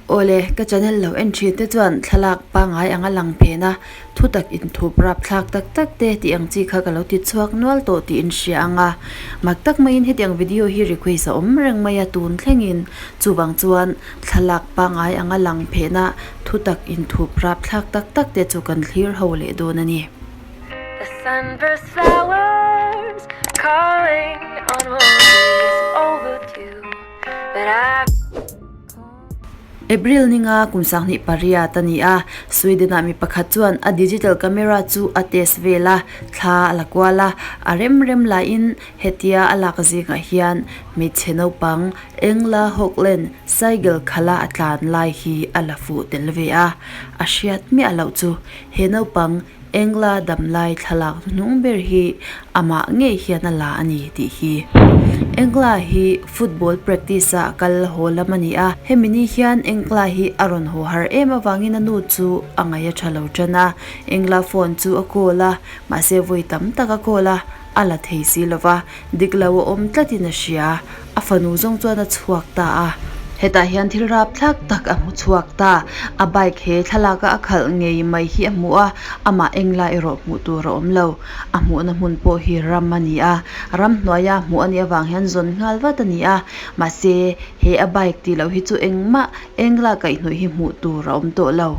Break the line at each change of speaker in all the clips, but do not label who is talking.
Awle, ka channel lo en thin te chuan thlalak pangngai anga lang phen a, thutak inthup rapthlak tak tak te tih ang chi kha ka lo ti chhuak nual tawh tih in hria ang a. Mak tak maiin hetiang video hi request a awm reng mai a tun thlengin chuvang chuan thlalak pangngai anga lang phen a, thutak inthup rapthlak tak tak te chu kan thlir ho leh dawn a ni.
The sunburst flowers calling on roses overdue But I
April ninga kum 28 a ni a, Sweden-ah mi pakhat chuan a digital camera chu a test vel a, thla a la kual a, a rem rem laiin hetia a lak zingah hian hmeichhe naupang Engla Hogland cycle khala a tlan lai hi a la fuh tel ve a, a hriat miah loh chu he naupang Engla damlai thlalak hnuhnung ber hi amah ngei hian a la a ni tih hi. Engla hi football practice ah kal haw lam a ni a, hemi ni hian Engla hi a rawn haw har em avangin a nu chu a ngaih a tha lo tan a, Engla phone chu a call a, mahse vawi tam tak a call a, a la thei si lo va, dik lo a awm tlatin a hria, a fanu zawng chuan a chhuak ta a. Hetah hian thil rapthlak tak a hmu chhuak ta. A bike he thlalaka a khalh ngei mai hi a hmu a, amah englai erawh hmuh tur a awm lo. A hmuhna hmun pawh hi ram a ni a, ramhnuaia hmuh a nih avang hian zawn nghal vat a ni a. Mahse, he a bike tih loh hi chu engmah engla kaihhnawih hi hmuh tur a awm tawh lo.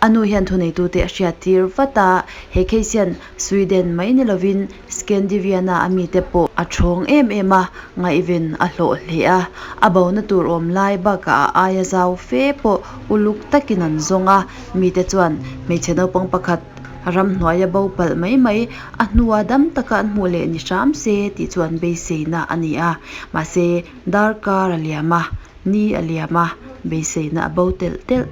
A nu hian thuneitute a hriattir vat a, he case hian Sweden mai ni lovin Scandivian-a a mite pawh a thawng em em a, ngaihven a hlawh hle a. A bona tur awm lai bakah a aia zau fe pawh uluk takin an zawng a, mite chuan hmeichhe naupang pakhat ramhnuaia bo palh mai mai a hnua dam taka an hmuh leh ni hram se tih chu an beiseina a ni a. Mahse, darkar a liam a, Ni a liam a, beiseina a bo telh telh.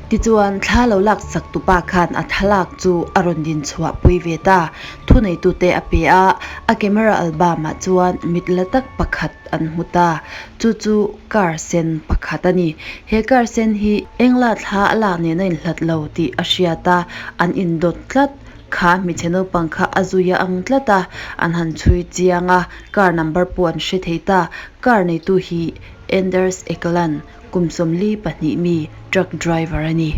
Tichuan, thla lo lak sak tupa khan a thlalak chu a rawn din chhuah pui ve ta. Thuneitute a pe a, a camera album ah chuan mit la tak pakhat an hmu ta. Chu chu car sen pakhat a ni. He car sen hi engla thla a lak nen a inhlat lo tih a hriat a, an indawt tlat. Kha hmeichhe naupang kha a zui a ang tlat a, an han chhui chiang a, car number pawh an hre thei ta. Car neitu hi Anders Ekeland, kum 42 mi, truck driver a ni.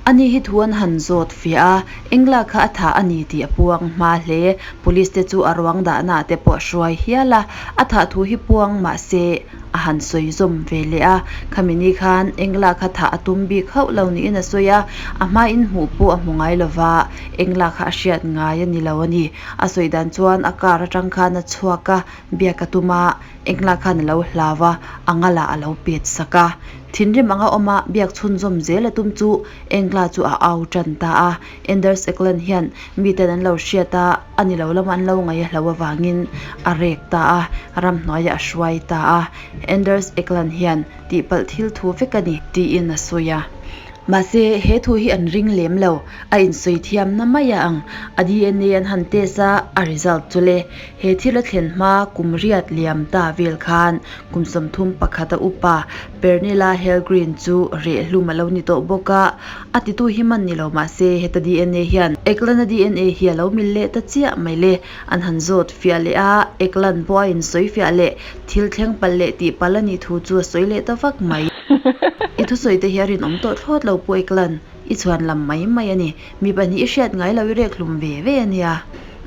Ani hi thu an han zawt fiah a, Engla kha a thah a ni tih a puang hma hle. Police te chu a ruang dahna ah te pawh a hruai hial a, a thah thu hi puang mah se a han sawi zawm ve leh a. Khami ni khan Engla kha thah a tum bik hauh lo niin a sawi a, a hmain hmuh pawh a hmu ngai lova, Engla kha a hriat ngai a ni lo a ni. A sawi dan chuan a car atang khan a chhuak a, biak a tum a, Engla khan a lo hlau a, a ngalah a lo pet sak a. Thinrim anga awm a, biak chhunzawm zel a tum chu Engla chu a au tan ta a. Anders Eklund hian miten an lo hriat a, a ni lo lama an lo ngaih a hlo avangin a rek ta a, ramhnuaiah a hruai ta a. Anders Eklund hian tihpalh thil thu vek a ni tiin a sawi a. Mahse, he thu hi an ring lem lo. A insawi thiamna mai a ang. A DNA an han test a, a result chu le. He thil a thlen hma kum riat liam ta vel khan kum 31 a upa Pernilla Hellgren chu rehhlum a lo ni tawh bawk a. A titu hi man ni lo mahse, heta DNA hian Eklund-a DNA hi a lo mil leh ta chiah mai le. An han zawt fiah leh a, Eklund pawh a insawi fiah leh thil thleng palh leh tih palh a nih thu chu a sawi leh ta vak mai. I thusawi te hi a rinawm tawh thlawt lo Pu Eklund, i chhuan lam mai mai a ni. Mi pahnih i hriat ngai lo i rek hlum ve ve a nia.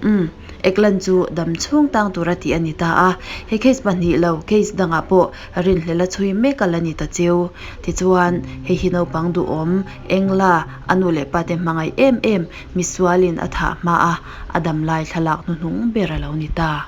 Umm, Eklund chu dam chhung tang tura tih a ni ta a. He case pahnih lo, case dangah pawh rinhlel a chhui mek a la ni ta cheu. Tichuan, hei hi naupang duhawm, Engla, a nu leh pa te hmangaih em em, misualin a thah hma a, a damlai thlalak hnuhnung ber a lo ni ta.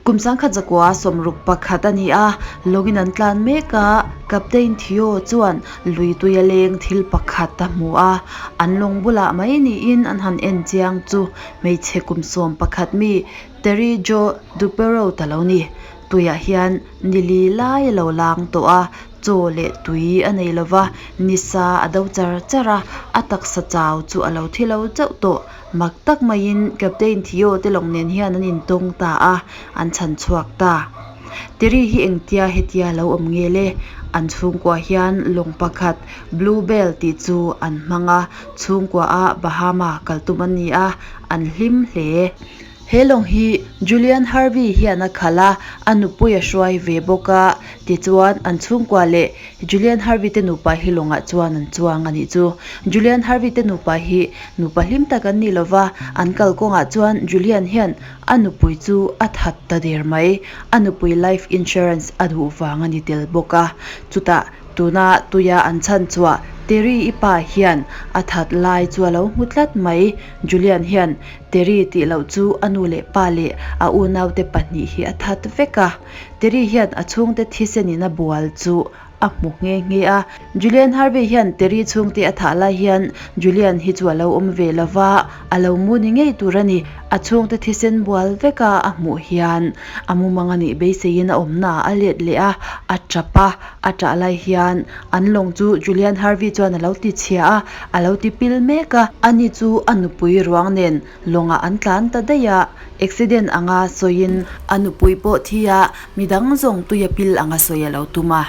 Kum 1961 a ni a, lawngin an tlan mek a, Captain Theo chuan lui tuia leng thil pakhat a hmu a, an lawng bulah mai niin an han en chiang chu hmeichhe kum 11 mi Terry Jo Duperrault a lo ni. Tuiah hian ni li lai a lo lang tawh a, chaw leh tui a nei lova, nisa a do char char a, a taksa chau chu a lo thi lo chauh tawh. Mak tak maiin Captain Theo te lawng nen hian an intawng ta a, an chhan chhuak ta. Terry hi engtia hetia lo awm nge le? An chhungkua hian lawng pakhat Blue Bell tih chu an hmang a, chhungkua a Bahama kal tum an ni a, an hlim hle. He lawng hi Julian Harvey hian a khalh a, a nupui a hruai ve bawk a, tichuan an chhungkua leh Julian Harvey te nupa hi lawngah chuan an chuang a nih chu. Julian Harvey te nupa hi nupa hlim tak an ni lova, an kalkawngah chuan Julian hian a nupui chu a that ta der mai. A nupui life insurance a duh vang a ni tel bawk a, chutah tuna tuia an chhan chhuah Terry-i pa hian a that lai chu a lo hmu tlat mai. Julian hian Terry tih loh chu a nu leh pa leh a unaute pahnih hi a that vek a. Terry hian a chhungte thisenin a bual chu a hmu nghe nghe a. Julian Harvey hian Terry chhungte a thah lai hian Julian hi chu a lo awm ve lo va, a lo mu ni ngei tur a ni. A chhungte thisen bual veka a hmuh hian a mumang a nih beiseiin a awmnaah a let leh a, a tap a. A tah lai hian an lawng chu Julian Harvey chuan a lo ti chhia a, a lo ti pil mek a. Ani chu a nupui ruang nen lawngah an tlan ta daih a, accident anga sawiin a nupui pawh thi a, midang zawng tuia pil anga sawi a lo tum a.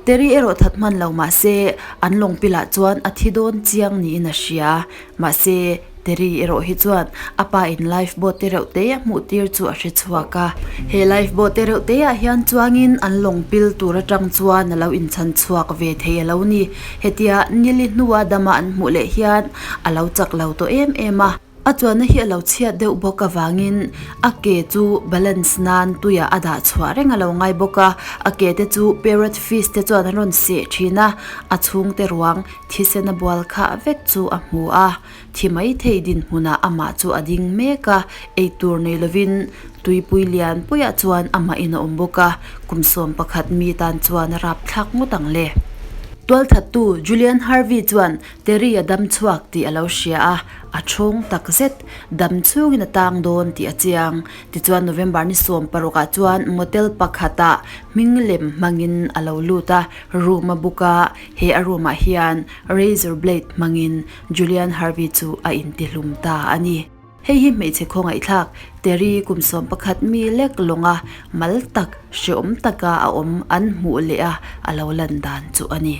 Terry erawh that hman lo mah se an lawng pilah chuan a thi dawn chiang niin a hria. Mahse, Terry erawh hi chuan a pa in life boat te reuh te a hmuh tir chu a hre chhuak a. He life boat te reuh te ah hian chuangin an lawng pil tur atang chuan a lo inchhan chhuak ve thei a lo ni. Hetia nili hnua dama an hmuh leh hian a lo chak lo tawh em em a. A chuanna hi a lo chhiat deuh bawk avangin a ke chu balance nan tuiah a dah chhuah reng a lo ngai bawk a. A ke te chu parrot fish te chuan an rawn seh thin a, a chhungte ruang Thisen a bual khah vek chu a hmu a, thi maithei dinhmunah amah chu a ding mek a, eitur nei lovin tuipui lian puiah chuan amahin a awm bawk a, kum 11 mi tan chuan a rapthlak ngawt ang le. Tualthattu Julian Harvey chuan Terry a dam chhuak tih a lo hria a, a thawng tak zet, dam chhungin a tang dawn tih a chiang. Tichuan November ni 16 ah chuan motel pakhatah hming lem hmangin a lo lut a, room a book a, He a room ah hian razor blade hmangin Julian Harvey chu a intihlum ta a ni. Hei hi hmeichhe khawngaihthlak Terry kum 11 mi lek lawnga mal tak hreawm taka a awm an hmuh leh a a lo lan dan chu a ni.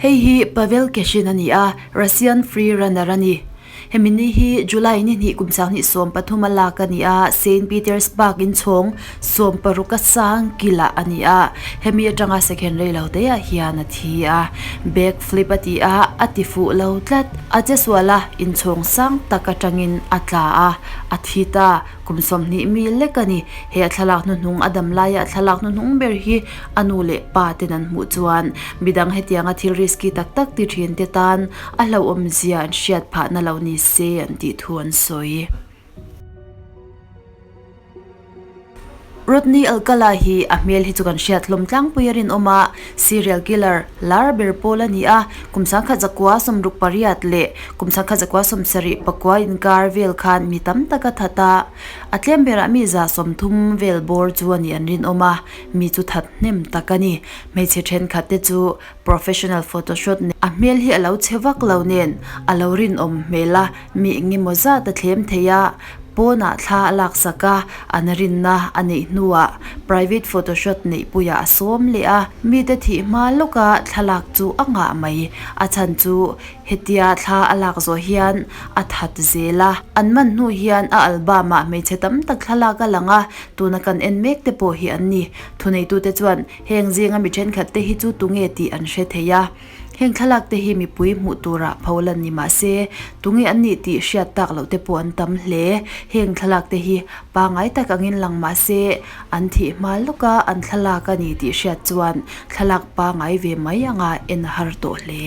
Hei hi Pavel Keshin a ni a, Russian free runner a ni. Hemi ni hi July ni hnih kum 2013 a lak a ni a, Saint Petersburg inchhawng 16 a sang kilah a ni a, hemi atanga second rei lo te ah hian a thi a, back flip a ti a, a ti fuh lo tlat. A che sual a, inchhawng sang tak atangin a tla a, a thi ta. Kum 20 mi lek a ni. He a thlalak hnuhnung a dam laia a thlalak hnuhnung ber hi a nu leh pa ten an hmuh chuan midang hetianga thil risky tak tak ti thin te tan a hlauhawm zia an hriat phahna lo ni se an tih thu an sawi. Rodney Alcala hi a hmel hi chu kan hriat hlawm tlangpui a rinawm a, serial killer lar ber pawl a ni a, kum 1968 leh kum 1974 inkar vel khan mi tam tak a that a, a tlem berah mi 30 vel bawr chu a nih an rinawm a, mi chu that hnem tak a ni. Hmeichhe thenkhat te chu Professional photoshot nen a hmel hi a lo chhe vak lo nen a lo rinawm hmel a, mi engemaw zat a thlem thei a, pawnah thla a laksak a, an rinna a neih hnuah private photoshot neihpuiah a sawm leh a, mite thih hma lawka thlalak chu a ngah mai, a chhan chu hetia thla a lak zawh hian a that zel a, an man hnu hian a album ah hmeichhe tam tak thlalak a lang a, tuna kan en mek te pawh hi an ni, thuneitute chuan Heng zinga mi thenkhat te hi chu tunge tih an hre thei a, heng thlalak te hi mipui hmuh turah pho lan ni mah se, tunge an nih tih hriat tak loh te pawh an tam hle. Heng thlalak te hi pangai tak angin lang mah se, an thih hma lawka an thlalak a ni tih hriat chuan thlalak pangai ve mai anga en a har tawh hle.